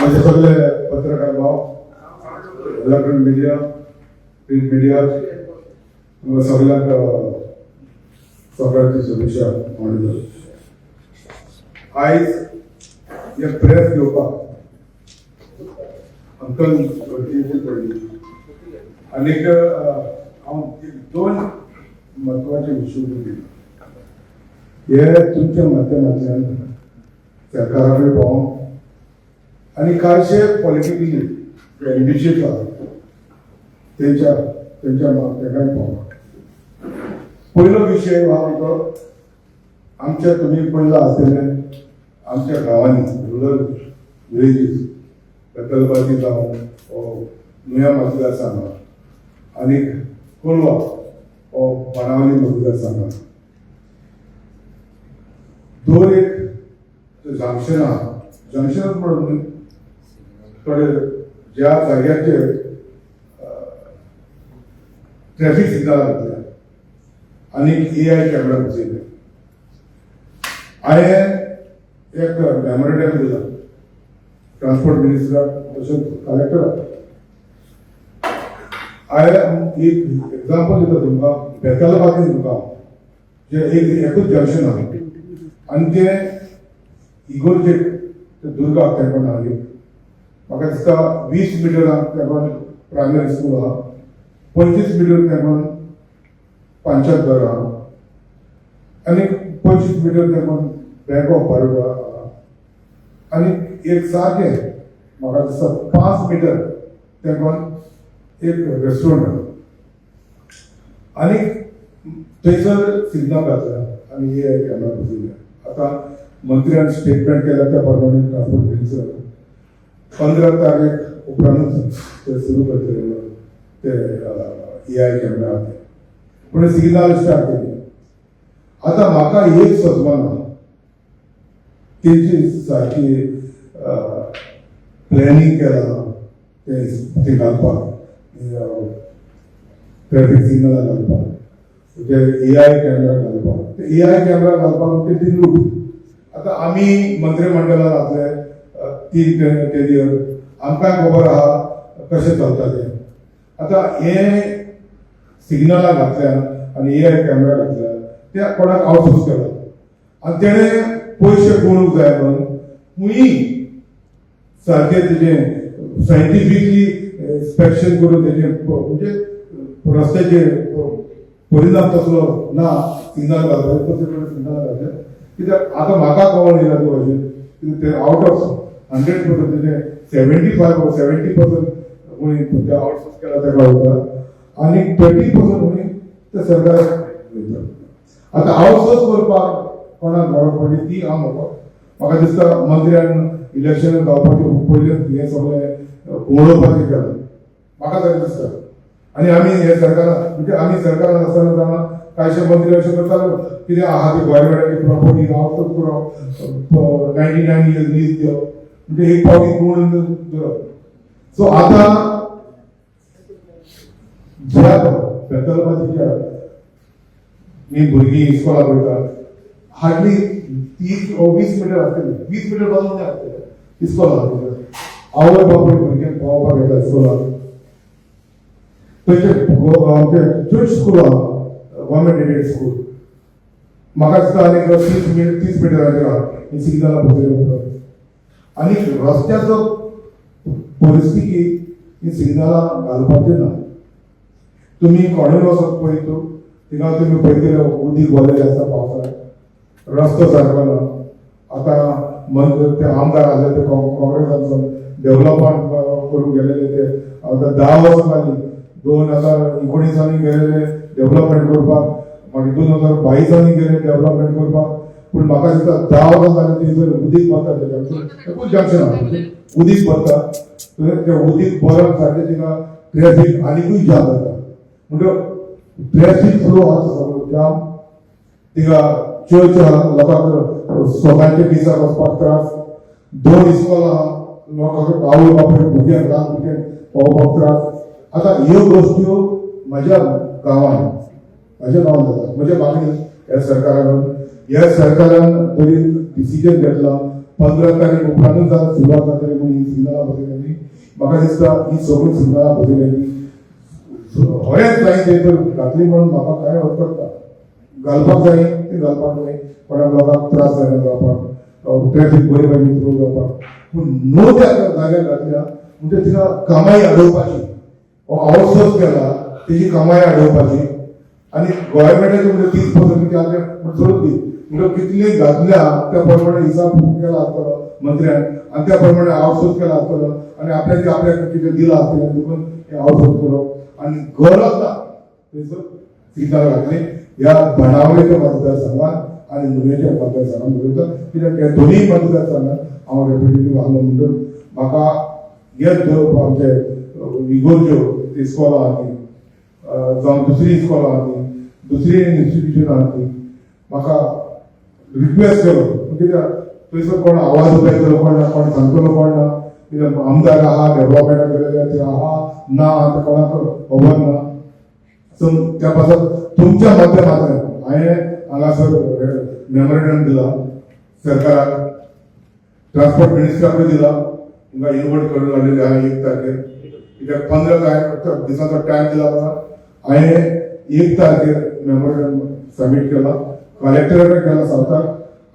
म्हजे सगळे पत्रकार भाव, इलेक्ट्रॉनिक मिडिया, प्रिंट मिडिया, तुमकां सगळ्यांक सकाळची शुभेच्छा म्हणून. आयज हे प्रेस घेवपाक अंकल गरजेची पडली आनीक हांव एक दोन म्हत्वाचे विशय उलयतां. हे तुमच्या माध्यमांतल्यान सरकारा कडेन पावोवंक आनी कांयशे पॉलिटिकली एम्बिशियस आहा तेंच्या तेंच्या तेकाय पावपाक. पयलो विशय आहा तो आमच्या, तुमी पळयलां आसतलें, आमच्या गांवांनी, रुरल विलेजीस, बेतलबाती जावं ओ नुया मतदारसंघ आनी कोलवा ओ बाणावली मतदारसंघ, दोन एक जंक्शन आहा. जंक्शन म्हणून थोडे ज्या जाग्याचेर ट्रॅफिक सिग्नल घातल्या आनी एआय कॅमेरा बसयले. हांवें एक मेमोरेंडम दिला ट्रान्सपोर्ट मिनिस्टराक तशेंच कलेक्टराक. हांवें एक एग्जाम्पल दिता तुमकां. बेतलबातीन तुमकां जे एक एकूच जंक्शन आहा आनी तें इगोर्जेक ते दुर्गा तेंकोन आहा. एक म्हाका दिसता 20 मिटरांक तेंकोन प्रायमरी स्कूल आहा, 25 मिटर तेंकोन पंचायत घर आहा आनी 25 मिटर तेंकोन बँक ऑफ बरोडा आहा आनी एक सारकें म्हाका दिसता 5 मिटर तेंकोन एक रेस्टॉरंट आहा आनी थंयसर सिग्नल घातल्या आनी हे कॅमेरा बसयल्या. आतां मंत्र्यान स्टेटमेंट केल्या त्या प्रमाणे ट्रान्सपोर्ट मिनिस्टर 15 तारीख उपरांतूच ते सुरू करतले ते एआय कॅमेरा ते, पूण सिग्नल स्टार्ट केली. आतां म्हाका एक सजमाना, तेजी सारकी प्लॅनिंग केलां ते ते घालपाक, ट्रॅफिक सिग्नलां घालपाक, ते एआय कॅमेरा घालपाक, ते एआय कॅमेरा घालपाक ते दिल्लू. आतां आमी मंत्रिमंडळात आसले 3 टेरियर, आमकांय खबर आहा कशें चलता तें. आतां हे सिग्नलां घातल्या आनी एआय कॅमेरा घातल्या, ते कोणाक आउटसोर्स केला आनी तेणें पयशे कमोवंक जाय म्हणून खंयी सारकें तेजें सायंटिफिकली इन्स्पेक्शन करून तेजें म्हणजे रस्त्याचेर परिणाम तसलो ना, सिग्नल घालपाचें तशें करून सिग्नल घातले. कित्याक आतां म्हाका कळोन येयला ते भाशेन कित्याक ते आवट ऑफ 100% तेजें 75, 70% खंय ते आउटसोर्स केला ताका वयता आनी 30% खंय ते सरकाराक वयता. आतां आउटसोर्स करपाक कोणाक गरज पडली ती हांव म्हाका म्हाका दिसता मंत्र्यान इलेक्शन जावपाचे पयलीं हें सगळें उलोवपाचें केलां, म्हाका तरी दिसता. आनी आमी हे सरकारान, म्हणजे आमी सरकारान आसतना जाणा, कांयशे मंत्री अशें करताले, कितें आहा ती गव्हर्मेंटाची प्रॉपर्टी आउटसोर्स करप, 99 इयर्स लीज दिवप, म्हणजे एक फावटी करून दवरप. सो आतां ज्या बेतलबातीच्या मी भुरगीं इस्कोलाक वयता, हार्डली 30 ओ 20 मिटर आसतले, 20 मिटर पासून आसतले इस्कोल आहा. आवय बापूय भुरग्यांक पावोवपाक येता इस्कोलाक. थंयचे आमचे चर्च स्कूल आहा, गव्हर्मेंट एडेड स्कूल, म्हाका दिसता आनी 30 मिटर, 30 मिटराचेर आहा ही सिग्नलां बसयले उपरांत. आनी रस्त्याचो परिस्थिती ही सिग्नलां घालपाचें ना. तुमी कोणूय वचत पळयतू, थिंगा तुमी पळयतले उदीक भरलेलें आसा पावसाक, रस्तो सारको ना. आतां मंत्र ते आमदार आसले ते काँग्रेसांतसून डेव्हलपमेंट करूंक गेलेले ते आतां 10 वर्सां जालीं. 2019आनी गेलेले डेव्हलपमेंट करपाक, मागीर 2022आनी गेले डेव्हलपमेंट करपाक. पूण म्हाका दिसता 10 वर्सां जालीं थंयसर उदीक भरता. ते जंक्शन एकूच जंक्शन आहा, उदीक भरता. थंय ते उदीक भरून सारकें थिंगा ट्रॅफीक आनिकूय जाम जाता. म्हणटकीर ट्रॅफीक फ्लो आहा तो सगळो जाम. थिंगा चर्च आहा, लोकांक स्वताचे मिसाक वचपाक त्रास. दोन इस्कोल आहा, लोकांक आवय बापूय भुरग्यांक, ल्हान भुरग्यांक पावोवपाक त्रास. आतां ह्यो गोश्ट्यो म्हज्या गांवांत जाता. म्हज्या मागणी ह्या सरकारान तरी डिसिजन घेतला. 15 तारीख उपरांतूच जाता सुरवात जातली म्हणून ही सिग्नलां बसयली. म्हाका दिसता ही सगळीं सिग्नलां बसयली खरेंच जाय ते तर घातली म्हणून म्हाका कांय हरकत ना. घालपाक जाय ती घालपाक जाय, कोणाक लोकांक त्रास जायना जावपाक, ट्रॅफिक बरी पाहिजे थ्रू जावपाक. पूण न्हू त्या जाग्यार घातल्या म्हणजे तिका कामाय अडोवपाची, हो आउटसोर्स केला तेजी कामाय अडोवपाची. आनी गव्हर्मेंटाचे म्हणजे 30% कितें आसा म्हण सोडून दी, म्हणजे कितली घातल्या त्या प्रमाणे हिसाब केला आसतलो मंत्र्यान आनी त्या प्रमाणे आउटसोर्स केला आसतलो आनी आपल्याचे आपल्याक कितें दिलां आसतलें देखून हें आउटसोर्स केलो आनी गरज ना थंयसर सिग्नल घातली. ह्या बाणावलेच्या मतदारसंघात आनी नुवेच्या मतदारसंघात उलयता, कित्याक ह्या दोनूय मतदारसंघात हांव रेप्रेझेंटेटिव्ह आसलो म्हणटून म्हाका हे आमचे इगोर्ज्यो इस्कोलां आहा ती जावं दुसरी इस्कोलां आहा ती, दुसरी इन्स्टिट्युशन आहा ती, म्हाका रिक्वेस्ट केलो. कित्याक थंयसर कोण आवाज उठयतलो कोण ना, कोण सांगतलो कोण ना. कित्याक आमदार आहा, डेव्हलपमेंटाक गेलेले ते आहा ना, आतां कोणाक खबर ना. सो त्या पासत तुमच्या माध्यमांतल्यान हांवें हांगासर मेमोरेंडम दिला सरकाराक, ट्रान्सपोर्ट मिनिस्टराकूय दिला. तुमकां इनवर्ट करून लागलेले आहा 1 तारखेर, कित्याक 15 दिसांचो टायम दिला म्हणून हांवें 1 तारखेर मेमोरेंडम सबमीट केला, कलेक्टराक केला सावथाक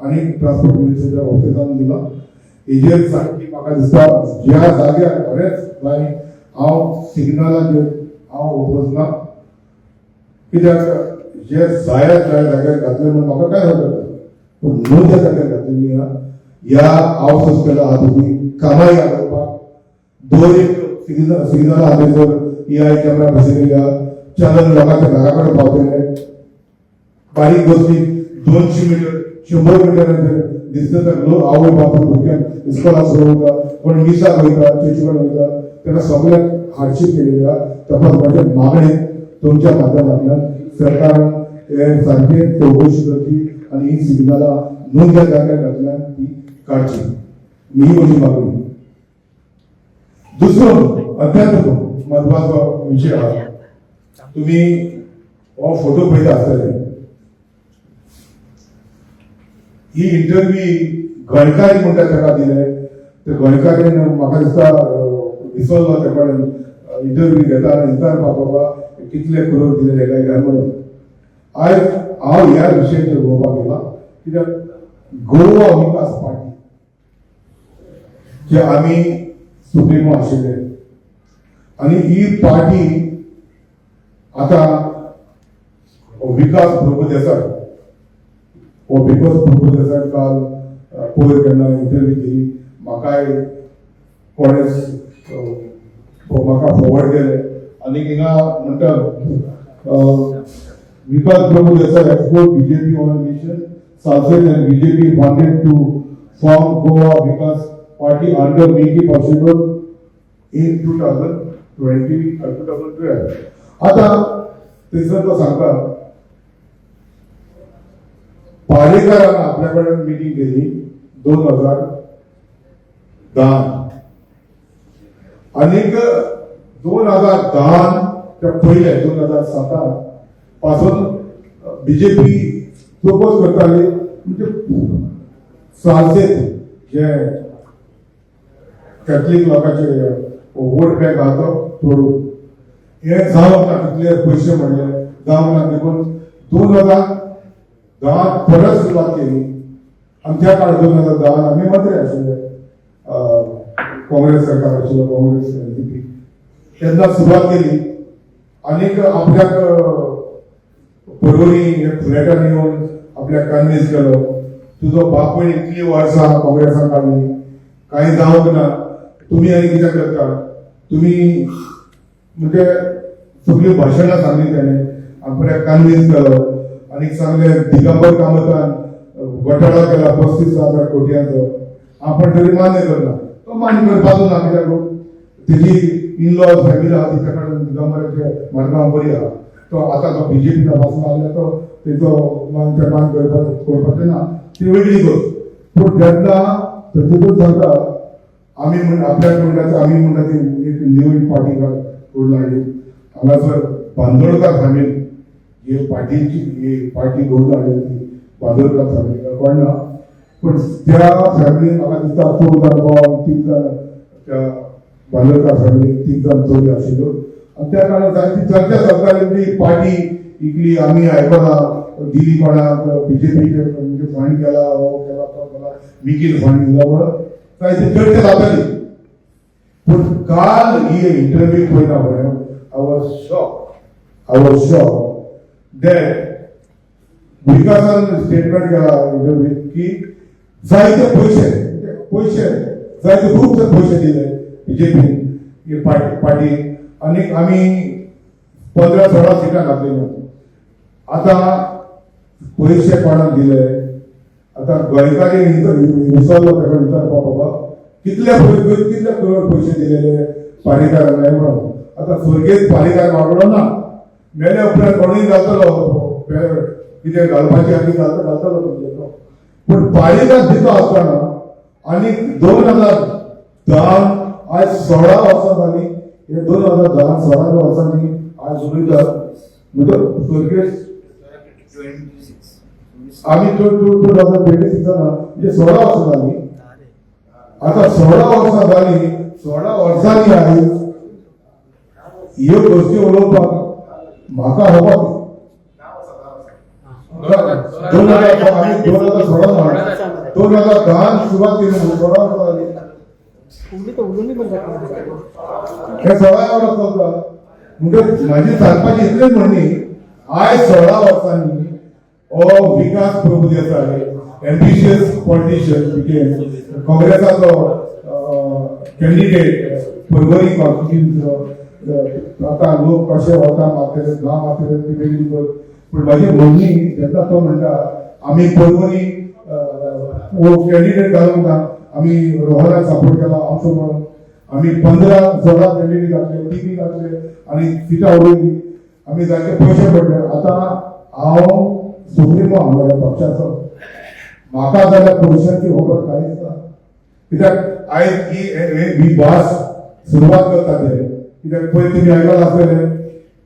आनी ट्रान्सपोर्ट मिनिस्टरच्या ऑफिसान दिला. हेजेर सारकी म्हाका दिसता ज्या जाग्यार खरेंच जाय, हांव सिग्नलाचेर हांव ओपोज ना, कित्याक जे जाय त्या जाग्यार घातले म्हणून म्हाका काय हरकत ना. पूण न्हू त्या जाग्यार घातलेली आहा, ह्या आउटसोर्स केला आहा तुजी कामाय घालोवपाक. दोन एक सिग्नल आहा थंयसर एआय कॅमेरा बसयलेले आहा, चलन लोकांच्या घरा कडेन पावतले. बारीक गोश्टी 200 मिटर 100 मिटरांचेर दिसता तर लोक आवय बापूय भुरग्यांक इस्कोलाक सोडून वयता, कोण मिसाक वयता, चर्ची कडेन वयता, ताका सगळ्याक हार्डशीप केलेली आहा. तपास म्हजे मागणे तुमच्या माध्यमांतल्यान सरकारान हे सारखे चवकशी करची आनी ही सिग्नलां न्हू ज्या जाग्यार घातल्यान ती काडची, ही म्हजी मागणी. दुसरो अत्यंत महत्वाचो विशय आहा, तुम्ही हो फोटो पळयता आसतले. ही इंटरव्यू गोंयकारी म्हणटा ताका दिले, ते गोंयकारीन म्हाका दिसता विसरलो ते कडेन इंटरव्यू घेता आनी विचारपा बाबा कितले करोड दिले काय काय म्हणून. आयज हांव ह्या विशयाचेर उलोवपाक गेला कित्याक गोवा विकास पार्टी जे आमी सुप्रिमो आशिल्ले आनी ही पार्टी आतां विकास प्रभुदेसाय, हो विकास प्रभुदेसाय काल पयर केन्ना इंटरव्यू दिली, म्हाकाय कोणेच म्हाका फॉरवर्ड केले आनी हिंगा म्हणटा, Vikas Prabhudessai explored BJP on mission Salcete and BJP wanted to form Goa Vikas Party under Mickey Pacheco in 2020 2012. आता थंयसर तो सांगता, पारेकरान आपल्या कडेन मिटींग केली 2010 आनीक 2010 त्या पयले 2007 पासून बीजेपी प्रपोज करताली, म्हणजे सालसेत जे कॅथलीक लोकांचे वोट बँक आहा तो तोडून हे जावंक ना, कितले पयशे म्हणले जावंक ना, देखून 2010 परत सुरवात केली. आनी त्या काळार 2010 आमी मंत्री आशिल्ले, काँग्रेस सरकार आशिल्लो, काँग्रेस एनडीपी, तेन्ना सुरवात केली. आनीक आपल्याक पर्वरी फ्लॅटान येवन आपल्याक कन्विन्स केलो, तुजो बापूय इतली वर्सां काँग्रेसान काडली, कांय जावंक ना, तुमी आनी कितें करता तुमी, म्हणजे सगळीं भाशणां सांगली तेणें, आपल्याक कन्विन्स केलो. आनीक सांगले दिगंबर कामतान घोटाळो केला 35,000 कोटयांचो, आपण तरी मान्य करना. तो मान्य करपाचो ना, कित्याक तेजी इन लॉ फॅमिली आहा तिच्या कडेन दिगंबराचे मडगांव बरी आहा. तो आतां तो बीजेपीच्या पासून आसल्या तो तेचो मान मान करपाचें ना, ती वेगळी गोश्ट. पूण जेन्ना तितून सांगता आमी म्हण आपल्याक म्हणटा, आमी म्हणटा ती एक नवी पार्टी करून हाडली. हांगासर बांदोडकार फॅमिली ही पार्टीची ही पार्टी घडोवन हाडली ती बांदोडकार फॅमिली कोण ना. पूण त्या फॅमिलीन म्हाका दिसता चौग जाण भाव आनी तीग जाण, त्या बांदोडकार फॅमिलीन तीग जाण चली आशिल्ल्यो. आनी त्या कारणान जायती चर्चा चलताली की पार्टी इकली, आमी आयकलां दिली कोणाक, बीजेपीक म्हणजे फंड केला, हो केला, तो केला, मिकीन फंड दिला म्हणून जायती चर्चा जाताली. पूण काल ही इंटरव्यू पळयना पळय, I was shock, I was shock that विकासान statement केला इंटरव्यू की जायते पयशे, पयशे जायते, खूब पयशे दिले बीजेपीन पार्टी पार्टी आनी आमी 15-16 सिटां घातली. आतां पयशे कोणाक दिले? आतां गोंयकारी विसरलो ताका विचारपा, बाबा कितले पयशे, कितले करोड पयशे दिलेले पारीकारांक म्हणून. आतां स्वर्गेस्त पारीकार वागडो ना, मेल्या उपरांत कोणूय घालतलो, कितें घालपाचें आनी घालता घालतलो तुमचो. पूण पारीकार दितो आसतना आनी 2010, आयज 16 वर्सां जाली, हे 2010 16 वर्सांनी आज उलयतात म्हणजे स्वर्गेस्त आमी 2026 म्हणजे 16 वर्सां जाली. आता 16 वर्सां जाली, 16 वर्सांनी आयज ह्यो गोश्टी उलोवपाक म्हाका होबा 2000, आमी 2016, 2010 सुरवात केली, 16 वर्सां जाली. उलुली पण जाता. हे 16 वर्सां चलता. म्हणजे म्हाजी सांगपाची इतलीच म्हणणी, आयज 16 वर्सांनी हो विकास प्रभुदेसाय, एम्बिशियस पॉलिटिशियन, काँग्रेसाचो कॅन्डिडेट पर्वरी कॉन्स्टिट्युन्सीचो, आतां लोक कशे वता मारतले ना मारतले ती वेगळी गोश्ट, पूण म्हाजी म्हणणी, जेन्ना तो म्हणटा आमी पर्वरी कॅन्डिडेट घालूंक ना, आमी रोहनाक सपोर्ट केला आमचो म्हणून, आमी 15-16 कॅन्डिडेट घातले, तिगी घातले आनी सिटां उडयली, आमी जायते पयशे पडले. आतां हांव सुप्रिमो आसलो ह्या पक्षाचो, म्हाका जाल्यार पयशांची खबर कांयच ना. कित्याक आयज ही ही भास सुरवात करता ते, कित्याक पयर तुमी आयकलां आसतलें,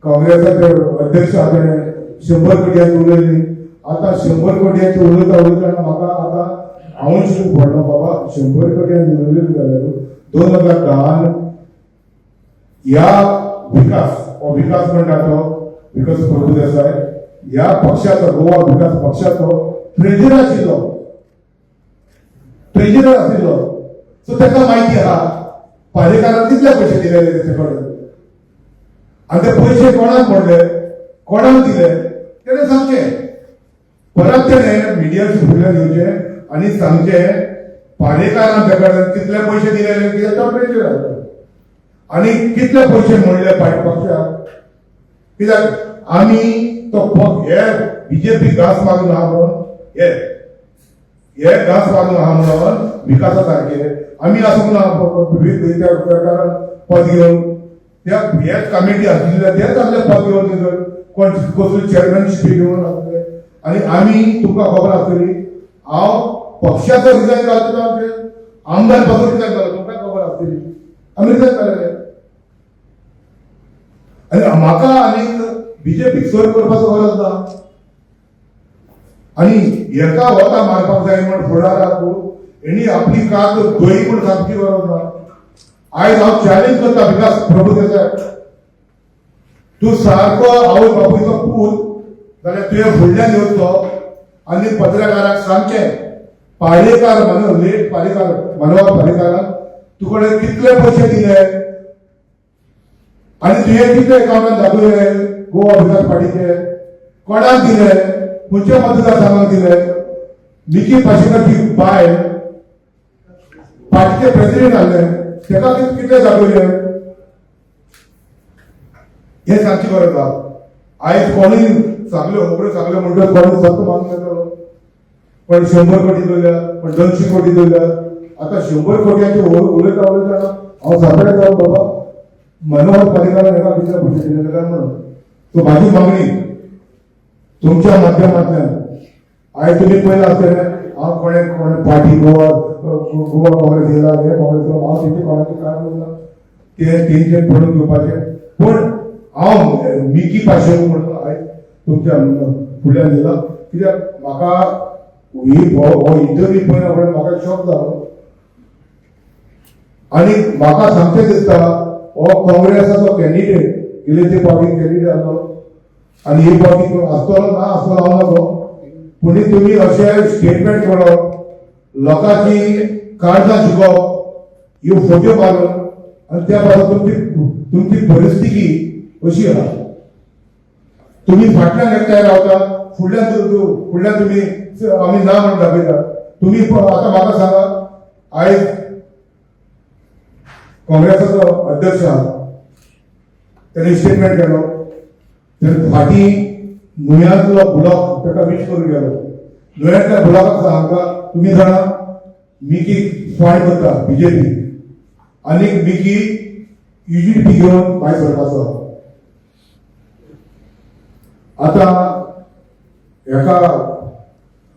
काँग्रेसाचे अध्यक्ष आसले 100 कोटयांची उलयली. आतां 100 कोटयांची उलयता उलयतना म्हाका आतां हांवूय चिंतूंक पडलो, बाबा 100 कोटयांची उलयली जाल्यार 2010 ह्या विकास, हो विकास म्हणटा तो विकास प्रभुदेसाय ह्या पक्षाचो, गोवा विकास पक्षाचो ट्रेजरर आशिल्लो, ट्रेजरर आशिल्लो. सो ताका म्हायती आहा पालेकारान कितले पयशे दिलेले तेचे कडेन आनी ते पयशे कोणाक पडले, कोणाक दिले, तेणे सांगचें. परत तेणे मिडियाचे फुडल्यान येवचें आनी सांगचें, पालेकारान तेका कितले पयशे दिलेले, कित्याक तो ट्रेजरर आसलो, आनी कितले पयशे मोडले पाट पक्षाक. कित्याक आमी तो हे बीजेपी घास मारून आहा म्हणून, हे हे घास मारून आहा म्हणून विकासा सारखे आमी आसूंक ना त्या प्रकारान पद घेवन, त्या हेच कमिटी आशिल्ले तेच आसले पद घेवन, थंयसर कोण कसली चेअरमॅनशीप घेवन आसले. आनी आमी तुमकां खबर आसतली, हांव पक्षाचो रिजायन घालता, आमचे आमदार पासून रिजायन घालो, तुमकां खबर आसतली, आमी रिजायन घालेले. आनी म्हाका आनीक बीजेपीक सर करपाचो गरज ना. आनी हेका वता मारपाक जाय म्हण फुडाराक हेणी आपली कात गळी म्हण सांगची गरज ना. आयज हांव चॅलेंज करता विकास प्रभुदेसाय, तूं सारको आवय बापूयचो पूत जाल्यार तुवें फुडल्यान येवचो आनी पत्रकाराक सांगचें, पारेकार मनोहर, लेट पारेकार मनोहर पारेकारान तुकडे कितले पयशे दिले आनी तुवें कितले एकाउंटान दाखयले, गोवा विकास पार्टीचे कोणाक दिले, खंयच्या मतदारसंघाक दिले. मिकी पाशेकरची बायल पार्टीचे प्रेसिडेंट आसले, तेका कितले दाखयले, हे सांगची गरज आहा. आयज कोणूय सांगल्यो खबऱ्यो सांगल्यो म्हणटकच कोणूय सत मानून घेतलो. पण 100 कोटी दवरल्या, पण 200 कोटी दवरल्या. आतां 100 कोटयांचे उलयता उलयतना हांव सरप्रायज जालो, बाबा मनोहर पर्रीकारान हेका कितले पयशे दिले काय म्हणून. सो म्हाजी मागणी तुमच्या माध्यमांतल्यान, आयज तुमी पळयलां आसतलें, हांव कोणे कोणे पार्टी गोवा गोवा काँग्रेस येयला, हे काँग्रेस, हांव तेंचे कोणाचे काय उरला ते तेंचे पडून घेवपाचें. पूण हांव मिकी पाशेको म्हणून आयज तुमच्या फुडल्यान येयला, कित्याक म्हाका ही हो इंटरव्यू पळयना फुडें म्हाका शॉक जालो आनी म्हाका सांगचें दिसता, हो काँग्रेसाचो कॅन्डिडेट गेले ते फावटी कॅन्डिडेट आसलो आनी हे फावटी आसतलो ना आसतलो हांव नको, पूण तुमी अशें स्टेटमेंट करप, लोकांची काळजां शिकोवप, ह्यो फोट्यो मारून आनी त्या पासून तुमची तुमची परिस्थिती अशी आहा. तुम्ही फाटल्यान एकठांय रावता, फुडल्यान फुडल्यान तुमी आमी ना म्हणून दाखयता तुम्ही. आतां म्हाका सांगा, आयज काँग्रेसाचो अध्यक्ष आहा, तेणे स्टेटमेंट केलो, तेणे फाटीं नुयांतलो ब्लॉक ताका वीश करून गेलो. नुयांतल्या ब्लॉकाक सांगा, तुमी जाणा मिकी फायट करता बीजेपी आनी मिकी युजीपी घेवन भायर सरपाचो. आतां हेका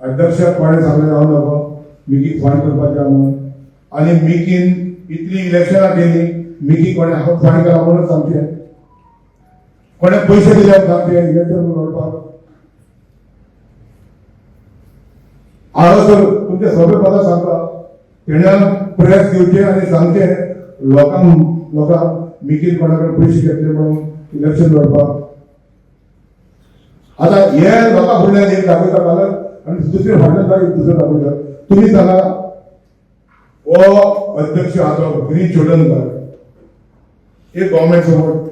अध्यक्षाक कोणें सांगलें जावं नको मिकीक फायट करपाचें आहा म्हणून, आनी मिकीन इतली इलेक्शनां केली, मिकी कोणें फायट केला म्हणून सांगचें, कोणें पयशे दिले सांगचें इलेक्शन लढपाक. हांगासर तुमच्या सगळे पदां सांगता, तेण्यान प्रेस घेवचें आनी सांगचें लोकांक, लोकांक मिकीन कोणा कडेन पयशे घेतले म्हणून इलेक्शन लढपाक. आतां हे लोकां फुडल्यान एक दाखयता कालच आनी दुसरे फाटल्यान एक दुसरें दाखयता. तुमी सांगा, हो अध्यक्ष आसा गिरीश चोडणकर, एक गव्हर्मेंट सपोर्ट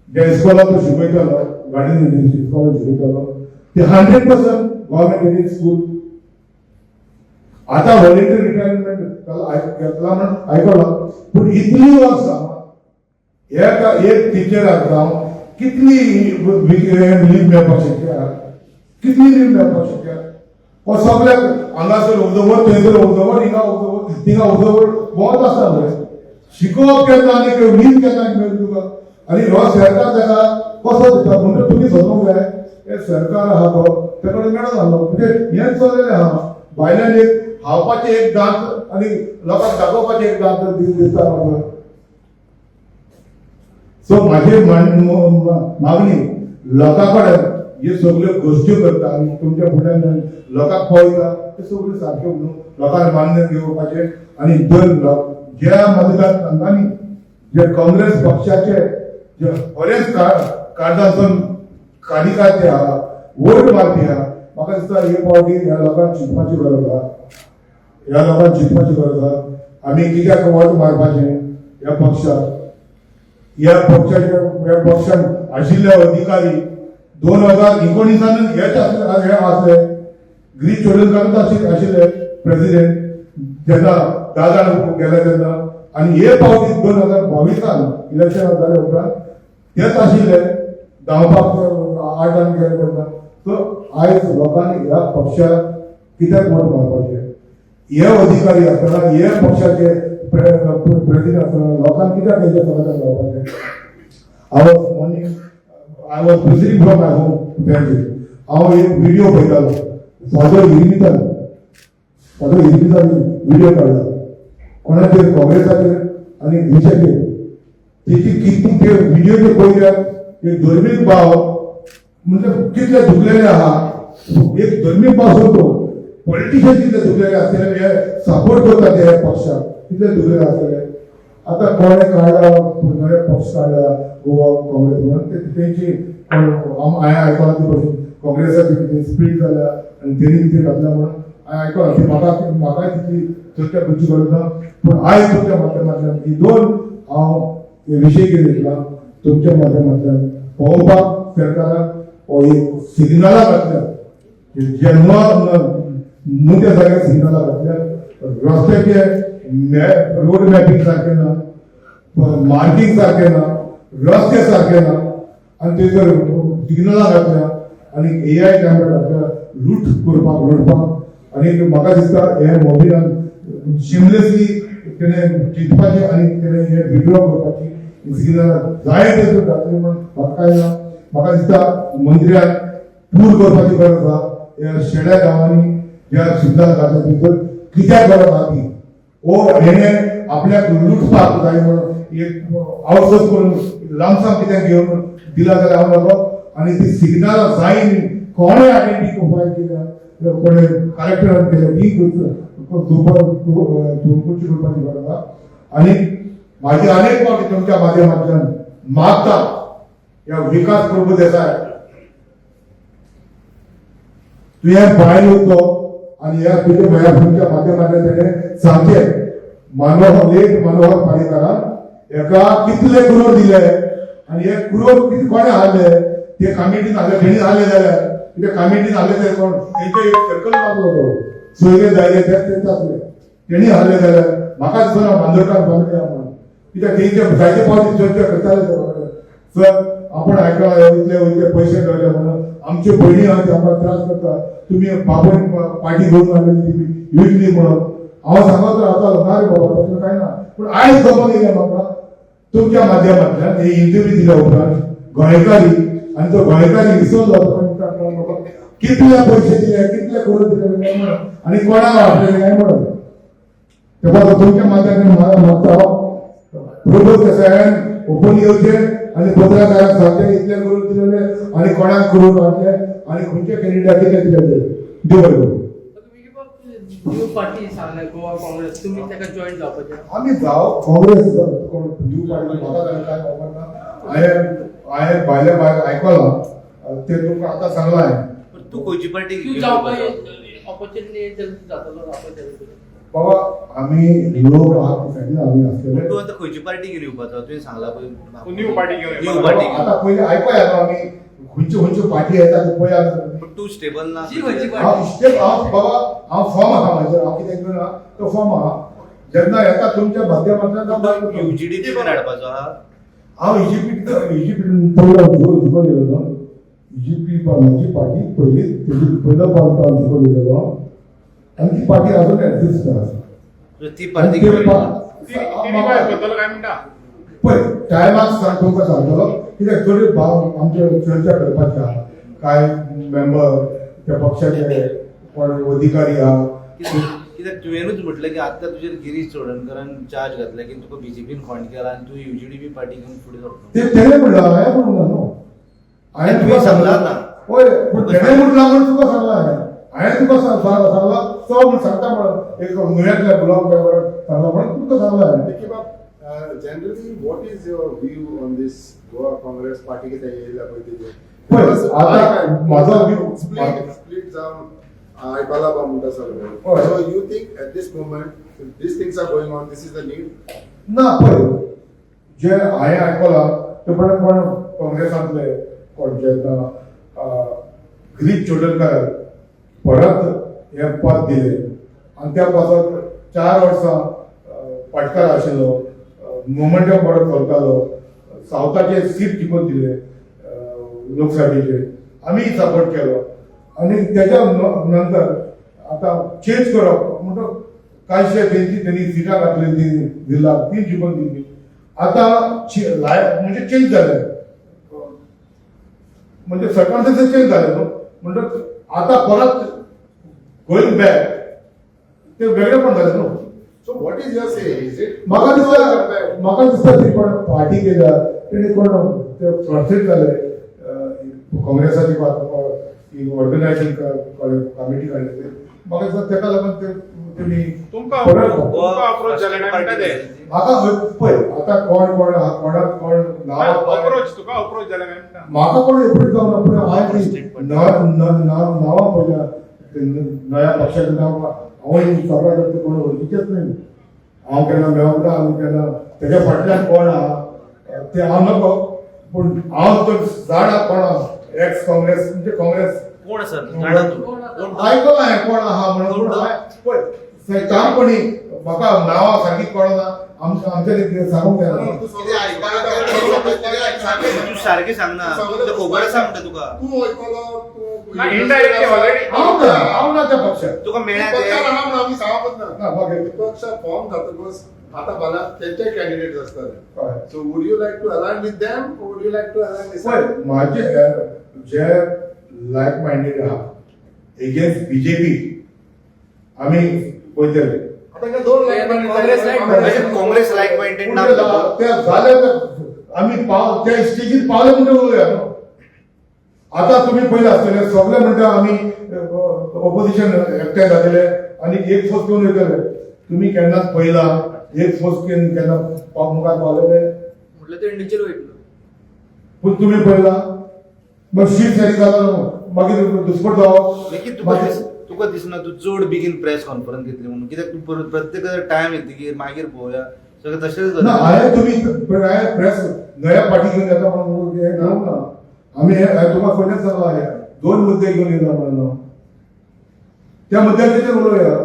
ज्या इस्कॉलाक तो शिकयतालो, गार्डन इस्कॉलाक शिकयतालो, ते 100% गव्हर्मेंट एडेड स्कूल. आतां व्हॉलेंटियर रिटायरमेंट घेतला म्हण आयकलां, पूण इतली वर्सां एका एक टिचराक जावं कितली लीव मेळपाक शक्य, कितली लीव मेळपाक शक्य? हो सगळ्याक हांगासर ऑब्जर्वर, थंयसर ऑब्जर्वर, हिंगा ऑब्जर्वर, थिंगा ऑब्जर्वर भोंवत आसता मरे. शिकोवप केन्ना आनी लीव केन्ना मेळटा तुका? आनी हो सरकार ताका कसो दिता? म्हणटा तुमी समजूंक जाय, हे सरकार आहा तो तेका कडेन मेळना जालो. म्हणजे हेंच चल्लेलें आहा, भायल्यान एक खावपाचें एक दांत आनी लोकांक दाखोवपाचें एक दांत दिसता म्हाका. सो माझी मागणी लोकां कडेन, हे सगल्यो गोश्टी करता आनी तुमच्या फुडल्यान लोकांक पळयता, ते सगळ्यो सारक्यो न्हू, लोकांक मान्य घेवपाचें. आनी जर ज्या मतदारसंघांनी जे काँग्रेस पक्षाचे जे बरेच कार्डांसून कार्यकर्ते आहा, वोट मारपी आहा, म्हाका दिसता हे फावटी ह्या लोकांक चिंतपाची गरज आहा, ह्या लोकांक चिंतपाची गरज आहा, आमी कित्याक वोट मारपाचें ह्या पक्षाक. ह्या पक्षाच्या ह्या पक्षान आशिल्ले अधिकारी 2019 हेच आसले, हे आसले गिरीश चोडणकारूच आशिल्ले प्रेसिडेंट जेन्ना 10 जाण गेले तेन्ना, आनी हे फावटी 2022 इलेक्शन जाले उपरांत तेच आशिल्ले धांवपाक 8 जाण गेले तेन्ना. सो आयज लोकांनी ह्या पक्षाक कित्याक वोट मारपाचें? हे अधिकारी आसतना, हे पक्षाचे प्रेसिडेंट आसतना लोकांक कित्याक हेच्या समाजान रावपाचें? I was morning, I was proceeding from my home to Panjim. हांव एक व्हिडिओ पळयतालो, फादर इरिमितान, फादर इरिमितान व्हिडिओ काडला कोणाचेर, काँग्रेसाचेर आनी गिरीशाचेर. तेची कितली ते व्हिडिओ ते पळयल्यार एक धर्मीक भाव म्हणजे कितले दुखलेले आहा. एक धर्मीक भाव सोडतो, पॉलिटिशियन कितले दुखलेले आसतले, हे सपोर्ट करता ते ह्या पक्षाक कितले दुखलेले आसतले. आतां कोणें काडला नवे पक्ष काडला गोवा काँग्रेस म्हणून, ते तेंची हांवें आयकलां ती भशेन काँग्रेसाची कितें स्प्लीट जाल्या आनी तेणी कितें घातल्या म्हणून हांवें आयकलां. ती म्हाका म्हाकाय तितली चर्चा करची गरज ना, पूण आयज तुमच्या माध्यमांतल्यान ही दोन हांव हे विशय घेतला, तुमच्या माध्यमांतल्यान पळोवपाक सरकाराक हो एक सिग्नलां घातल्या, जे न्हू त्या जाग्यार सिग्नलां घातल्या, रस्त्याचे रोड मॅपिंग सारकें ना, मार्किंग सारकें ना, रस्ते सारके ना, आनी थंयसर सिग्नलां घातल्या आनी एआय कॅमेरा घातल्या लूट करपाक, लुटपाक. आनी म्हाका दिसता हे मोबिलान शिमलेसली तेणें चिंतपाचें आनी तेणें हे विड्रॉ करपाची सिग्नलां जाय ते घातली म्हणून म्हाका काय ना. म्हाका दिसता मंत्र्याक टूर करपाची गरज आसा ह्या शेड्या गांवांनी, ज्या सिग्नल घातल्या थंयसर कित्याक गरज आहा ती. ओ हेणे आपल्याक लुटपाक जाय म्हणून एक आउटसोर्स करून लामसाम कित्याक घेवन दिला जाल्यार हांव नको. आनी ती सिग्नलां जाय न्ही, कोणें आयडेंटिफाय केल्या? कोणे कलेक्टरान केल्या ती चवकशी करपाची गरज आहा. आनी म्हाजी अनेक फावटी तुमच्या माध्यमांतल्यान मागता ह्या विकास प्रभुदेसाय, तुवें भायर वयतलो आनी ह्या तुज्या भया तुमच्या माध्यमांतल्यान तेणें सांगचें मनोहर, लेट मनोहर पारीकरान हेका कितले करोड दिले आनी हे करोड कितें कोणें हाडले? ते कमिटीन हाडले, तेणी हाडले जाल्यार कित्याक कमिटीन हाडले ते कोण तेंचे एक सर्कल लागलो, तो सोयरे जायले ते तेच आसले. तेणी हाडले जाल्यार म्हाका दिसना मांदरकार फॅमिली आहा म्हणून, कित्याक तेंचे जायते फावटी चर्चा करताले ते बाबडे. सर, आपण आयकला इतले इतले पयशे मेळ्ळे म्हणून आमच्यो भयणी आहा ते आमकां त्रास करता, तुमी बाबून पार्टी घेवन आडलेली ती विकली म्हणून. हांव सांगत रावतालो, ना रे बाबा, तशें कांय ना. पूण आयज खबर येयल्या म्हाका तुमच्या माध्यमांतल्यान हे इंटरव्यू दिल्या उपरांत गोंयकारी आनी तो गोंयकारी विसरलो. बाबा, कितले पयशे दिले, कितले करून दिले काय म्हणून आनी कोणाक वापरले काय म्हणून. तेव्हा तुमच्या माध्यमांतल्यान मागता, प्रभू देसायान ओपन येवचे आनी पत्रकारांक सांगचे इतले करून दिलेले आनी कोणाक करून वाटले आनी खंयच्या कॅन्डिडेटाक कितले दिले ते. देव बरें करूं. न्यू पार्टी सांगले गोवा काँग्रेस, तुम्ही ताका जॉईन जावपाचे? आमी जाव काँग्रेस कोण न्यू पार्टी म्हाका जाल्यार कांय खबर ना. हांवें भायल्या भायर आयकलां ते तुमकां आतां सांगलां हांवें. पण तू खंयची पार्टी तूं जावपाक ऑपॉर्च्युनिटी येत जातलो जावपाचें? बाबा, आमी लोक आहा ते आमी आसतले. तूं आतां खंयची पार्टी घेवन येवपाचो तुवें सांगला पळय. न्यू पार्टी घेवन न्यू येवपाचो. पार्टी घेवन. आतां पयलीं आयकोया न्हू आमी खंयच्यो खंयच्यो पार्टी येता ते पळया. पण तूं स्टेबल ना. जी खंयची पार्टी? हांव स्टेप, हांव बाबा, हांव फॉर्म आहा म्हाजेर, हांव कितें घेवन आहा तो फॉर्म आहा. जेन्ना येता तुमच्या माध्यमांतल्यान हांव भायर वतलो. युजीडी तुवें हाडपाचो आहा? हांव इजिप्ट इजिप्ट पयलो जिखून येयलो. इजिप्ट म्हजी पार्टी पयली, तेजी पयलो पावट हांव जिखून येयलेलो आनी ती पार्टी अजून एक्झिस्ट आसा. ती पार्टी आनी ते घेवन रिवायज करतलो काय म्हणटा? पळय, टायमाक सांग तुमकां सांगतलो, कित्याक थोडी भाव आमचे चर्चा करपाची आहा. कांय मेंबर त्या पक्षाचे कोण अधिकारी आहा. कित्याक तुवेंनूच म्हटलें की आतां तुजेर गिरीश चोडणकरान चार्ज घातला की तुका बीजेपीन फंड केला आनी तूं युजीडीबी पार्टी घेवन फुडें सरता. ते तेणें म्हणलां, हांवें म्हणूंक ना न्हू. हांवें तुवें सांगलां ना. हय, पूण तेणें म्हटलां म्हणून तुका सांगलां हांवें. हांवें तुका सांगलां तो म्हण सांगता म्हणून एक न्हूयेंतल्या ब्लॉक मेंबरान सांगलां म्हणून तुका सांगलां हांवें. Vicky Bab, generally, what is your view on this Goa Congress party कितें येयला पळय तेजेर? पळय, Because आतां म्हाजो view- split जावन आयकला बा म्हणटा सगळें. हय. So you think at this moment, if these things are going on, this is the need? ना, पळय, जे हांवें आयकलां ते पण कोण काँग्रेसांतले कोण जेन्ना गिरीश चोडणकर परत हें पद दिलें आनी त्या पासत 4 वर्सां पाटकार आशिल्लो, मोमेंटम बरो चलतालो, सावथाचे सीट जिखून दिले लोकसभेचे, आमी सपोर्ट केलो आनी तेच्या नंतर आतां चेंज करप म्हणटक कांयशे तेंची तेणी सिटां घातली ती जिल्ला ती जिखून दिली. आतां लायफ म्हणजे चेंज जालें, म्हणजे सर्कमस्टन्सेस चेंज जाले न्हू. म्हणटक आतां परत गोईंग बॅक ते वेगळेपण जालें न्हू. So what is your say? Is it? म्हाका दिसता ती कोण पार्टी केल्या तेणी कोण ते फ्रस्ट्रेट जाले. काँग्रेसाची ऑर्गनायझेशन कमिटी काडली ते म्हाका दिसता तेका लागून ते तेणी तुमकां परत तुमकां अप्रोच जाले काय म्हणटा ते? म्हाका पळय, आतां कोण कोण आहा, कोणाक कोण नांव अप्रोच, तुका अप्रोच जाले काय म्हणटा? म्हाका कोण एप्रोच जावना, पूण हांवें ती नांवां पळयल्या ते नव्या पक्षाचें नांव. हांव सगळ्या ते कोण वळखीचेच न्हय. हांव केन्ना मेळोंक ना आनी केन्ना तेज्या फाटल्यान कोण आहा ते हांव नको, पूण हांव तर जाणा कोण आहा एक्स काँग्रेस म्हणजे काँग्रेस. कोण आसा जाणा तूं कोण? आयकलां हांवें कोण आहा म्हणून, पूण हांवें पळय ठामपणी म्हाका नांवां सारकी कळना. आमच्या कितें सांगूंक जायना. तूं सगळें ऐकला. तूं सारकें सांगना, तुका खबर आसा म्हणटा तुका. तूं ऐकलो, तूं ना, indirectly already. हांव ना त्या पक्षात. तुका मेळ्ळा पक्षार ते आहा म्हणून आमी सांगपच ना. ना, मागीर. पक्ष फॉर्म जातकच आतां फाल्यां तेंचे कॅन्डिडेट आसतले. हय. So would you like to align with them or would you like to align with पळय, माझे जे लायक मायंडेड आहा एगेन्स्ट बीजेपी आमी वयतले. आता हिंगा दोन like minded. Congress like म्हणजे काँग्रेस लायक मायंडेड ना. ते जाले तर आमी पाव त्या स्टेजीर पावले म्हणटा उलोवया न्हू. आतां तुमी पयले आसतले सगळे म्हणटा आमी ऑपोजिशन एकठांय जातले आनी एक फोर्स घेवन वयतले. तुमी केन्नाच पळयला एक फोर्स घेवन केन्ना मुखार पावलेले? म्हटलं ते इंडिव्हिज्युअल वयतलो. पूण तुमी पळयला मग शीत सॅरी जालो न्हू, मागीर दुसपट जावप. लेगीत तुका दिसना तूं चड बेगीन प्रेस कॉन्फरन्स घेतली म्हणून? कित्याक तूं परत प्रत्येक टायम येतकीर मागीर पळोवया सगळें तशेंच ना. जाता. हांवें तुमी हांवें प्रेस नव्या पार्टी घेवन येता म्हणून हें घेवंक ना आमी. हे हांवें तुका पयलेच सांगलां, हे दोन मुद्दे घेवन येयला म्हणून हांव त्या मुद्द्याचेर उलोवया.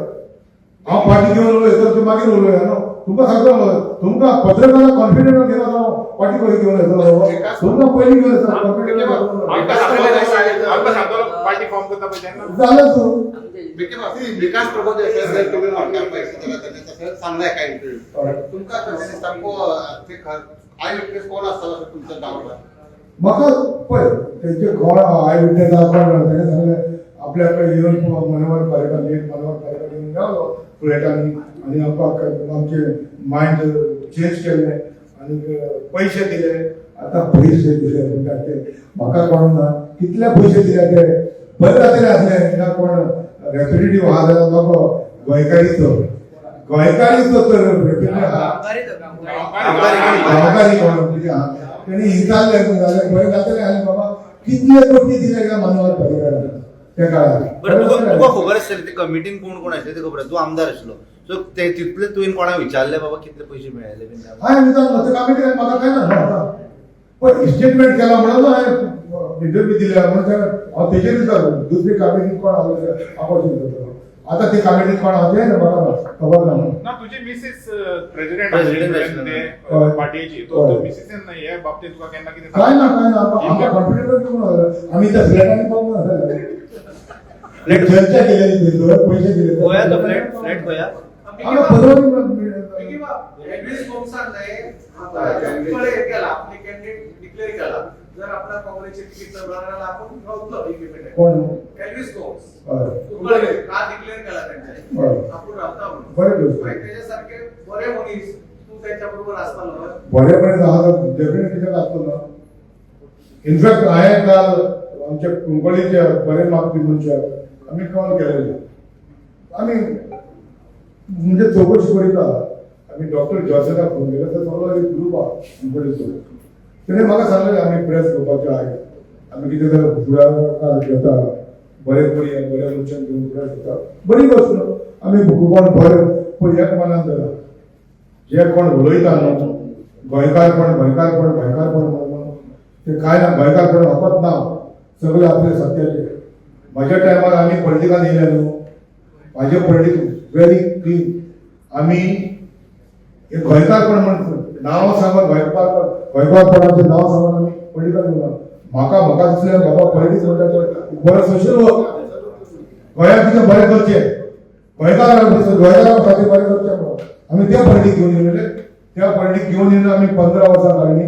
हांव पार्टी घेवन उलयता ते मागीर उलोवया न्हू. तुमकां सांगता मरे, तुमकां पत्रकारांक कॉन्फिडंट घेता हांव पार्टी खंय घेवन येतलो. तुमकां पयलीं घेवन येता कॉन्फिडंट. आमकां सांगतलो पार्टी फॉर्म करता पळय तेन्ना. जालें तूं. विकास प्रभू देसाय तुम्ही म्हणता पैसे दिला त्यांनी तसं सांगलाय काय इंटरव्ह्यू तुमकां कशें दिसता ते I witness कोण आसतलो असं तुमचं डाऊट? म्हाका पळय, तेंचे कोण I witness आहा कोण ना, तेणें सांगलें आपल्याक येवन मनोहर पर्रीकार, लेट मनोहर पर्रीकार येवन गावलो फ्लॅटांनी आनी आमकां आमचे मायंड चेंज केले आनी पयशे दिले. आतां पयशे दिले म्हणटा ते म्हाका कोण ना, कितले पयशे दिले ते बरें जातले आसले ना. कोण रेपिडिटी आहा जाल्यार नको गोंयकारीचो, गोंयकारीचो तर रेपिडिटी आहा. गांवकारी तो गांवकारी. गांवकारी कोण कितें आहा तेणी विचारलें जाल्यार बरें जातलें. आनी बाबा कितले कोटी दिले काय मनोहर पर्रीकारान त्या काळार. बरं, तुका तुका खबर आसतली ते कमिटीन कोण कोण आसले ते खबर आसा. तूं आमदार आसलो, सो ते तितले तुवें कोणाक विचारले बाबा कितले पयशे मेळ्ळे बीन काय? हांवें विचारलं ते कमिटी म्हाका काय ना आतां पण स्टेटमेंट केला म्हणून हांवें इंटरव्यू दिल्या म्हणून ते हांव तेजेर विचारलो. दुसरी कमिटीन कोण आसले ते हांव कशें विचारतलो? आतां ते कमिटीन कोण आहा ते म्हाका खबर ना. ना, तुजी मिसेस प्रेसिडेंट प्रेसिडेंट आसली ते हय. पार्टीची, तो हय. मिसेसन हे बाबतीत तुका केन्ना कितें काय ना, काय ना. आमकां कॉन्फिडंट घेवन आसले आमी त्या फ्लॅटांनी पावूंक नासले. चर्चा केलेली थंयसर, पयशे दिले. गोया तो फ्लॅट, फ्लॅट गोया. आमकां परवडली. एल्विस गोम्सान न्हय आता हे केला, आपले कॅन्डिडेट डिक्लेअर केला, जर आपला काँग्रेसचे तिकीट न मिळालं तर आपण राहतलो इंडिपेंडेंट. कोण? एल्विस गोम्स. हय. कुंकळे का डिक्लेअर केला त्यांच्या हय. आपण राहता म्हणून. बरें गोश्ट. मागीर त्याच्यासारखे बरे मनीस तू त्यांच्या बरोबर असताना. बरेपणी आहा डेफिनेटली त्यात आसतो ना. इनफॅक्ट हांवें काल आमच्या कुंकळीच्या बरे मागपी मनशाक आमी कॉल केलेले. आमी म्हणजे चवकशी करीता. आमी डॉक्टर जॉर्जनाक फोन केलो तर सगळो एक ग्रूप आहा कुंकळीचो. तेणें म्हाका सांगलें आमी प्रेस घेवपाचे आयज, आमी कितें तर फुडाकार घेता, बरें करुया, बऱ्या मनशांक घेवन फुडार घेता. बरी गोश्ट न्हू. आमी कोण बरें पळय एक मनान धरा, जे कोण उलयता न्हू गोंयकारपण गोंयकारपण गोंयकारपण म्हणून, ते काय ना, गोंयकारपण फकत ना, सगळे आपले सत्याचे. म्हज्या टायमार आमी पॉलिटिकान येयले न्हू, म्हाजे पॉलिटीक व्हेरी क्लीन. आमी हे गोंयकारपण म्हण नांव सांगून, गोंयकारपण गोंयकारपणाचें नांव सांगून आमी पॉलिटिकान येवना. म्हाका म्हाका दिसलें बाबा पॉलिटिक्स म्हणटा तें बरें सोशल वर्क, गोंयांत कितें बरें करचें, गोंयकारां गोंयकारां खातीर बरें करचें म्हणून आमी त्या पॉलिटीक घेवन येयले. त्या पॉलिटीक घेवन येवन आमी 15 वर्सां काडली.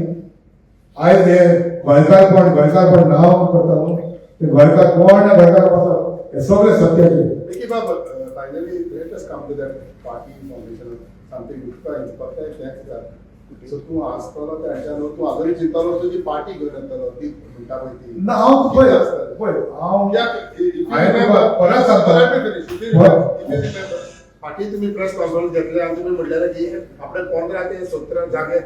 आयज हे गोंयकारपण गोंयकारपण नांव करता न्हू ते गोंयकार कोण ना, गोंयकार आसा हे सगळे सत्याचे. Vicky Bab, finally let us come to that party formation, something तुका हिसपाक तेंच. सो तूं आसतलो त्या न्हू, तूं आजूनय चिंतलो तुजी पार्टी घेवन येतलो ती म्हणटा पळय ती. ना, हांव पळय पळय हांव हांवें तुका परत सांगता. फाटी तुम्ही प्रेस कॉन्फरन्स घेतले आनी तुमी म्हणलेले की आपणे 15 ते 17 जागे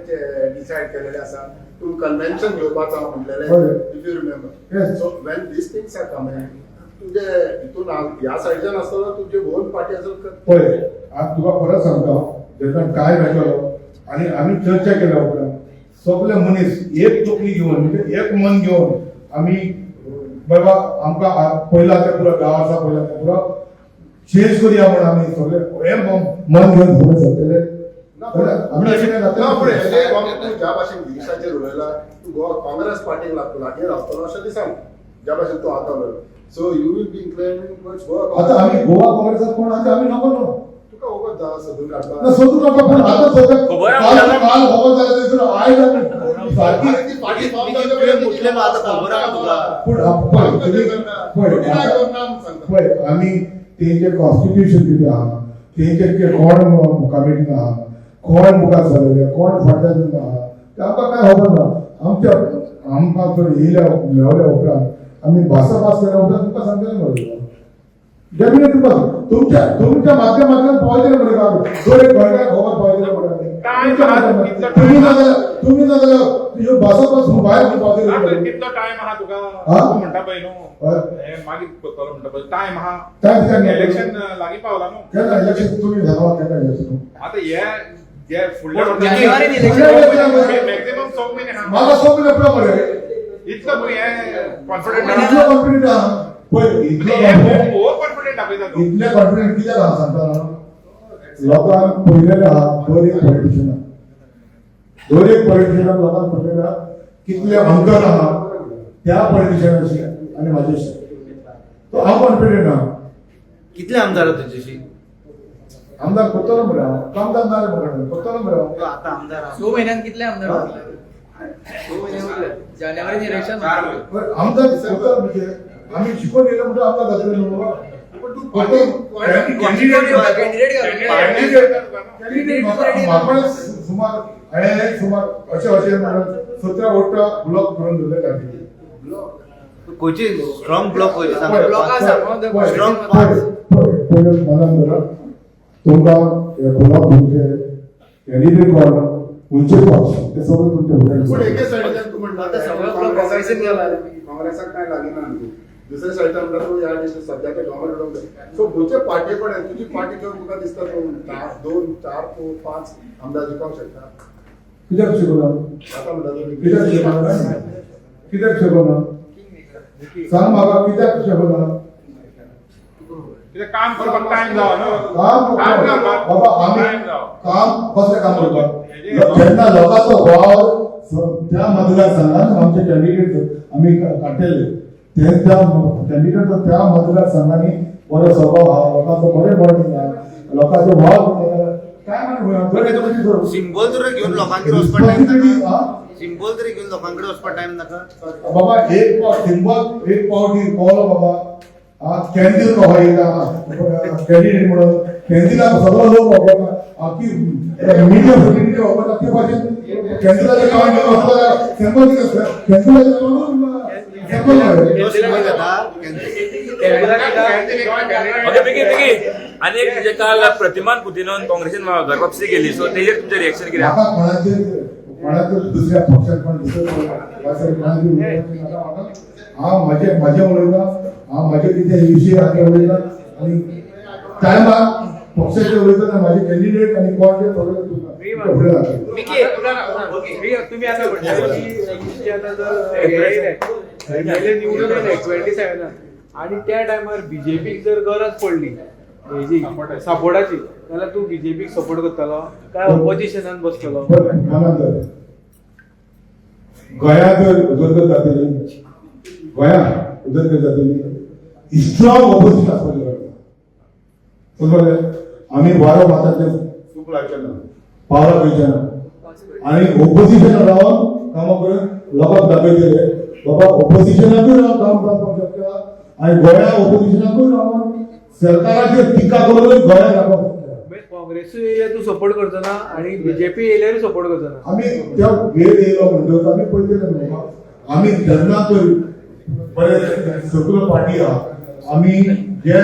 डिसायड केलेले आसा, तूं कन्व्हेन्शन घेवपाचो म्हणलेले, हय. If you remember. Yes. So when these things are coming, तुजे हितून ह्या सायडच्यान आसतना तुजे होल पार्टी आसून. पळय, हांव तुका परत सांगता, जेन्ना टायम येतलो आनी आमी चर्चा केल्या उपरांत सगळे मनीस एक तकली घेवन, म्हणजे एक मन घेवन आमी बाबा आमकां पयला ते पुरो गांव आसा पयला ते पुरो चेंज करुया म्हूण आमी सगळे हे मन घेवन फुडें सरतले. ना, पण आमी अशें काय ना, पण जातलें. हेजे तूं ज्या भाशेन गिरीशाचेर उलयला, तूं गोवा काँग्रेस पार्टीक लागतो लागीं रावतलो अशें दिसना ज्या भाशेन तूं आतां उलयलो. So you will be incline towards Goa. आतां आमी गोवा काँग्रेसात कोण आहा ते आमी नको न्हू. तुका वगत जा सोदून ना काडपाक. सोदून काडपाक, पण आतां सद्या खबर काल आसा. काल खबर जालें थंयसर आयज आमी सारकी. अरे ती पार्टी फॉर्म जावच्या तुवें पयलीं म्हटलें मग आतां खबर आसा तुका. पूण पळय तुमी पळय सांगता. पळय आमी तेंचे कॉन्स्टिट्युशन कितें आहा, तेंचे कितें कोण कमिटीन आहा, कोण मुखार सरले, कोण फाटल्यान आहा, तें आमकां कांय खबर ना. आमच्या आमकां थंय येयल्या मेवल्या उपरांत आमी भासाभास केल्या उपरांत तुमकां सांगतले मरे. डेफिनेट तुमकां तुमच्या तुमच्या माध्यमांतल्यान पावयतले मरे काम दोन एक गोंयकाराक खबर पावयतले मरे. टायम आहा, कितलो तुम्ही ना जाल्यार, तुम्ही ना जाल्यार ह्यो भासो पासून भायर पावतले आतां कितलो टायम आहा तुका? हा? तूं म्हणटा पळय न्हू हय. हे मागीर करतलो म्हणटा पळय, टायम आहा. टायम कित्याक ना? इलेक्शन लागीं पावला न्हू. केन्ना इलेक्शन तुमी सांगा, केन्ना इलेक्शन? आतां हे जे फुडल्या जानेवारीन election. मॅक्झिमम 6 महिने आहा. म्हाका 6 म्हयने पुरो मरे. इतलो तूं हे कॉन्फिडंट इतलो कॉन्फिडंट आहा पळय, इतलो कॉन्फिडंट, ओवर कॉन्फिडंट दाखयता तूं. इतले कॉन्फिडंट कित्याक आहा सांगता? लोकांक पळयलेले आहा दर एक पॉलिटिशियनाक, दर एक पॉलिटिशियनाक लोकांक पळयलेले आहा कितले अंतर आहा त्या पॉलिटिशियनाशी आनी म्हाजेशी. तो हांव कॉन्फिडंट आहा. कितले आमदार आहा तुजेशी? आमदार करतलो मरे हांव, आमदार ना रे म्हाका, करतलो मरे हांव. तो आता आमदार आहा. 6 म्हयन्यान कितले आमदार उरले? 6 म्हयने उरले, जानेवारीन इलेक्शन. बरं, आमदार करतलो म्हणजे आमी शिकोवन येयले म्हणटा आमदार जातले न्हू बाबा. पण तूं कॅन्डिडेट कॅन्डिडेट म्हाका सुमार हांवें सुमार अशें अशें म्हणून 17-18 ब्लॉक करून दवरले तांणी. खंयची स्ट्रॉंग ब्लॉक खंयची सांग. ब्लॉक आसा, स्ट्रॉंग. पळय मनान धरा, तुमकां हे ब्लॉक तुमचे कॅन्डिडेट कोण, खंयचे पक्ष, ते सगळे तुमचे पूण फुडें. एके सायडीच्यान तूं म्हणटा आता सगळो ब्लॉक काँग्रेसीन गेला. काँग्रेसाक कांय लागीना न्हू तूं. दुसऱ्या सायडीच्यान म्हणटा तूं ह्या दिसा सद्या ते गव्हर्मेंट उडोवंक जाय. सो खंयचे पार्टी कडेन तुजी पार्टी घेवन तुका दिसता तूं 2, 4, 5 आमदार जिखोवंक शकता? कित्याक शिकवना? आतां म्हणटा तूं. कित्याक शकना? कित्याक शकना सांग म्हाका, कित्याक शकना? कित्याक काम करपाक टायम जावो न्हू. काम काम करपाक बाबा आमी टायम जावो. काम कसलें काम करपाक जेन्ना लोकांचो वावर त्या मतदारसंघान आमचे कॅन्डिडेट आमी काडटले ते त्या कॅन्डिडेट त्या मतदारसंघांनी बरो स्वभाव आहा, लोकांचो बरें बॉन्डिंग आहा, लोकांचो वावर काय म्हणून सिम्बॉल तरी घेऊन लोकांकडे वचपाक टायम Responsibility, नाका? हा? सिम्बॉल तरी घेऊन लोकांकडे वचपाक टायम नाका? बाबा एक पावट सिंबॉल एक पावटी कळलो बाबा, हा कॅन्डील कहो येयला कॅन्डिडेट म्हणून कॅन्डिलाक सगळो लोक वापरता, आखी मिडिया फॅसिलिटी वापरता ते भाशेन कॅन्डिलाचें काम घेवन वचपाक जाय. सिंबॉल कितें आसता? कॅन्डिलाचें सिंबॉल मरे. तो सिम्बॉल घेता. ओके बेगीन बेगीन. आनी एक म्हणजे काल प्रतिमान पुतिनोन काँग्रेसीन घर वापसी केली, सो तेजेर तुमचें रिएक्शन कितें? म्हाका कोणाचेर कोणाचेर दुसऱ्या पक्षात कोण दुसऱ्या कोणाचेर उलोवपाचें नाका म्हाका. हांव म्हजें म्हजें उलयता, हांव म्हजें कितें विशय आहा ते उलयता आनी टायमार पक्षाचे उलयतना म्हाजे कॅन्डिडेट आनी कोण ते सगळे तुमकां फुडें जातले. मिकी, तुम्ही आता म्हणता की आता जर हे येयले, एमएलए निवडून येयले 27 आणि त्या टायमार बीजेपीक जर गरज पडली हेजी सपोर्टाची जाल्यार तूं बीजेपीक सपोर्ट करतलो काय ऑपोजिशनान बसतलो? बरं, मनात धर. गोंयांत जर उदरगत जातली, गोंयांत उदरगत जातली, स्ट्रॉंग ऑपोजिशन आसपाचें गरज आसा. समजलें? आमी वारो मारता ते चूक लावचें ना. पावलां घेवचें ना आनी ओपोजिशन रावन कामां करून लोकांक दाखयतले बाबा ओपोजिशनाकूय रावन काम जावपाक शकता आनी गोंया ओपोजिशनाकूय रावन सरकाराचेर टिका करून गोंयांक दाखोवंक शकता. म्हणजे काँग्रेसूय येयल्यार तूं सपोर्ट करचो ना आणि बीजेपी येयल्यारूय सपोर्ट करचो ना? आमी त्या वेळ येयलो म्हणटकच आमी पळयतले न्हू बाबा. आमी जेन्ना पळय बरे सगळ्यो पार्टी आहा, आमी जे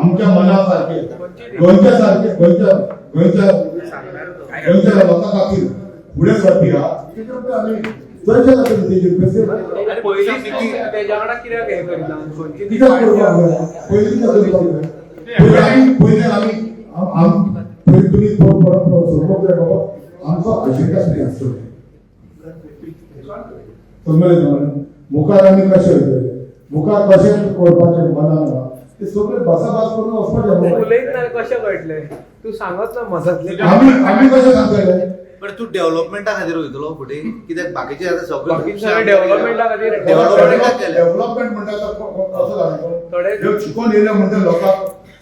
आमच्या मना सारके गोंयच्या सारके गोंयच्या गोंयच्या गोंयच्या लोकां खातीर फुडें सरपी आहा तेजे वटेन आमी चर्चा जातली तेजेर कशें. पयलींच तूं तेज्या वांगडा कित्याक हें करिना? खंयची ती कित्याक पार्टी करपाक आसा? जाय? पयलीं कित्याक करपाक जाय? पयलीं आमी पयलीं आमी पयलीं तुमी सोडपाक जाय बाबा, आमचो एजेंडा कितें आसतलो समजलें तुमी? मुखार आमी कशें वयतले, मुखार कशें करपाचें मनान आहा ते सगळें भासाभास करून वचपाचें तूं बाबा. उलयत ना कशें कळटलें? तूं सांगत ना मजांतलें. आमी आमी कशें सांगतले? पण तूं डेव्हलपमेंटा खातीर वयतलो फुडें कित्याक बाकीचे आतां सगळे बाकीचे सगळे डेव्हलपमेंटा खातीर. डेव्हलपमेंटा केलें. डेव्हलपमेंट म्हणटा तो कसो जाता? थोडे- शिकोवन येयले म्हणटा लोकांक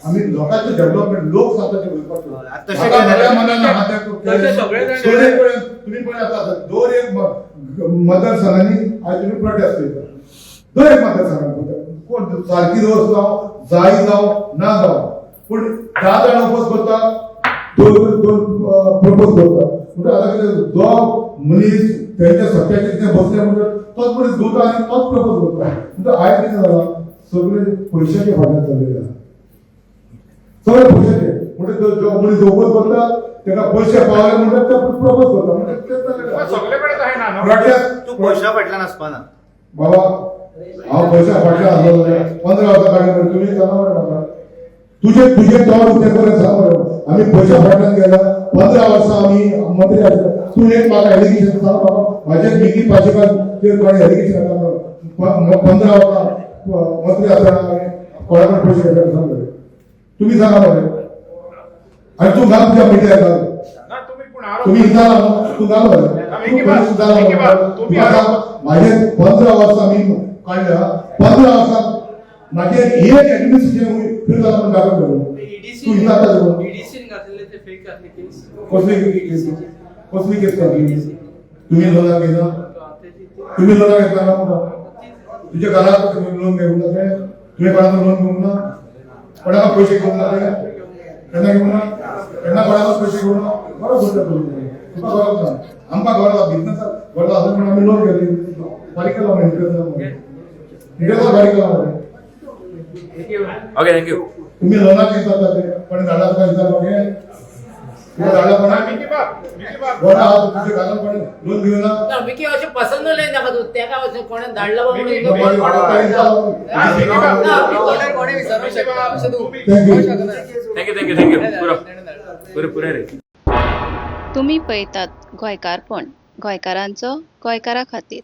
आमी लोकांचें डेव्हलपमेंट लोक सांगता तें वयपाक. आतां तशें म्हाका केलें. बऱ्या मनान आहा तें तशें सगळे जाण दोन एक कडेन तुमी पळय आतां दोन एक मतदारसंघांनी आयज तुमी प्रोटेस्ट करता. दोन एक मतदारसंघांनी कोण सारकी रोस जावं जाय जावं ना जावं पूण 10 जाणां oppose करता, दोन दोन प्रपोज करता. म्हणटा आतां कितें जो मनीस तेंच्या सत्याचेर कितें बसले म्हणटा तोच मनीस घुंवता आनी तोच प्रपोज करता. म्हणटा आयज कितें जालां सगळे पयशाच्या फाटल्यान चल्लेले आहा. सगळे पयशाचे म्हणजे जो मनीस ओपोज करता तेका पयशे पावले म्हणटा ते प्रपोज करता, म्हणजे तें जालें. सगळे कडेन तशें ना न्हू? प्रॉटेस्ट तूं पयशा फाटल्यान आसपाना. बाबा, हांव पयशा फाटल्यान आसलो जाल्यार 15 वर्सां काडली मरे, तुमी सांगा मरे म्हाका. तुजे तुजे तोंड उक्तें करून सांग मरे, आमी पयशा फाटल्यान गेल्या 15 वर्सां आमी मंत्री आसले. तूं एक म्हाका एलिगेशन सांग बाबा, म्हाजे मिकी पाशेकार कोणें एलिगेशन घातला? 15 वर्सां मंत्री आसतना आमी कोणा कडेन पयशे घेतले सांग मरे, तुमी सांगा मरे. आनी तूं घाल तुज्या मिडियाक घाल. ना, तुम्ही पूण आरोप तुम्ही विचारा, तूं घाल मरे. मिकी बाब, मिकी बाब, तुम्ही माझे 15 वर्सां मी काडल्या, 15 वर्सां माझे एक ऍडमिनिस्ट्रेशन फिर जाता म्हणून दाखल करू. तूं विचारता तुका. ईडीसीन घातलेले ते फेक घातले केस. कसली केस? कसली केस घातली? तुम्ही लोनाक घेतला? तुम्ही लोनाक घेतला ना म्हाका? तुझ्या घरात लोन घेवंक ना ते? तुवें कोणाक लोन घेवंक ना? कोणाक पयशे घेवंक ना ते? केन्ना घेवंक ना? केन्ना कोणाक पयशे घेवंक ना? बरो करता तूं. तुका गरज ना, आमकां गरज आसा. बिजनसाक गरज आसा म्हणून आमी लोन घेतली, फारीक केला मरे, इंट्रस्ट इंट्रस्ट फारीक केला मरे. Okay, thank you. तुम्ही लोनाक विचारता ते पण झाडा तुका विचारता मगे? तुका झाडा कोणा मिकी बाब, मिकी बाब. बरं आहा, तुझ्या घरात कोणी लोन घेवना? ना विकी अशें पसंत उलय नाका तूं तेका अशें कोणें धाडला बा म्हणून विकी, तुका विकी, कोण- मिकी बाब. ना, कोणाक कोणें विचारूंक शकता अशें तूं thank you. Thank you, thank you, thank you. पुरो पुरो पुरो रे. तुमी पळयतात गोंयकारपण, गोंयकारांचो गोंयकारा खातीर.